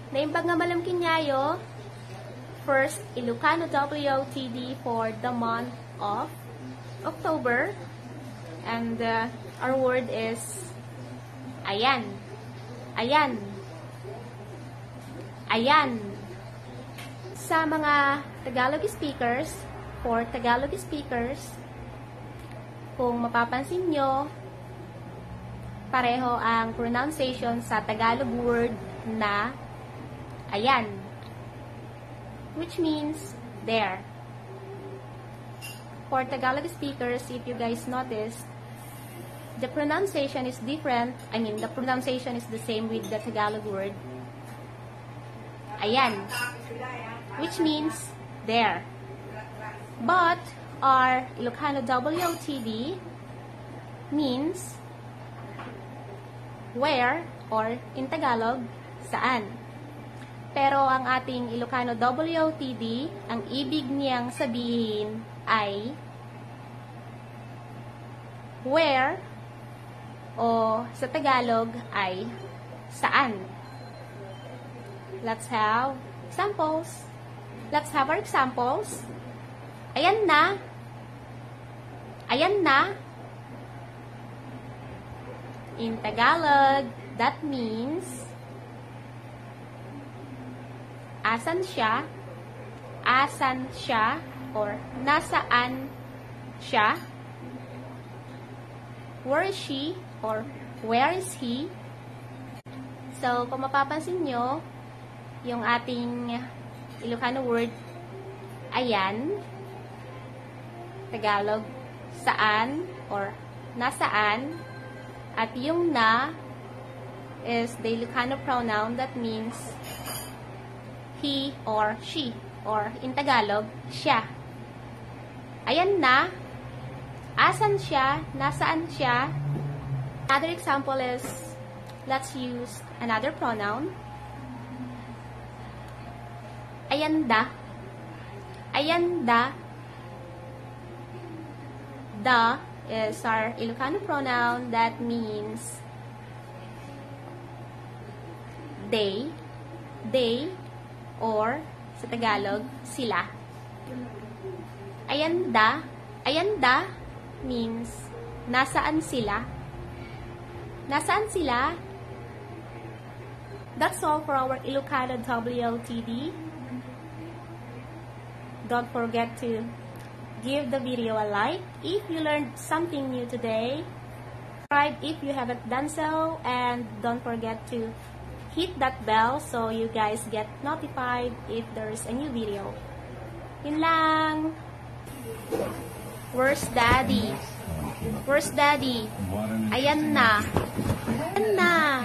Naimbag nga malam kinyayo, first Ilocano WOTD for the month of October. And our word is Ayan. Ayan. Ayan. Sa mga Tagalog speakers, for Tagalog speakers, kung mapapansin nyo, pareho ang pronunciation sa Tagalog word na ayan, which means there. For Tagalog speakers, if you guys notice, the pronunciation is different. I mean, the pronunciation is the same with the Tagalog word ayan, which means there. But our Ilocano WOTD means where, or in Tagalog, saan. Pero ang ating Ilocano WOTD, ang ibig niyang sabihin ay where, o sa Tagalog ay saan. Let's have examples. Let's have our examples. Ayan na. Ayan na. In Tagalog, that means asan siya, or nasaan siya, where is she, or where is he. So, kung mapapansin nyo, yung ating Ilocano word, ayan, Tagalog, saan, or nasaan, at yung na is the Ilocano pronoun that means he or she, or in Tagalog, siya. Ayan na, asan siya, nasaan siya. Another example is, let's use another pronoun. Ayanda. Ayanda. Da is our Ilocano pronoun that means they, or sa Tagalog, sila. Ayanda. Ayanda means nasaan sila. Nasaan sila? That's all for our Ilocano WOTD. Don't forget to give the video a like if you learned something new today. Subscribe if you haven't done so, and don't forget to hit that bell so you guys get notified if there's a new video. Yun lang. Where's Daddy? Where's Daddy? Ayan na. Ayan na.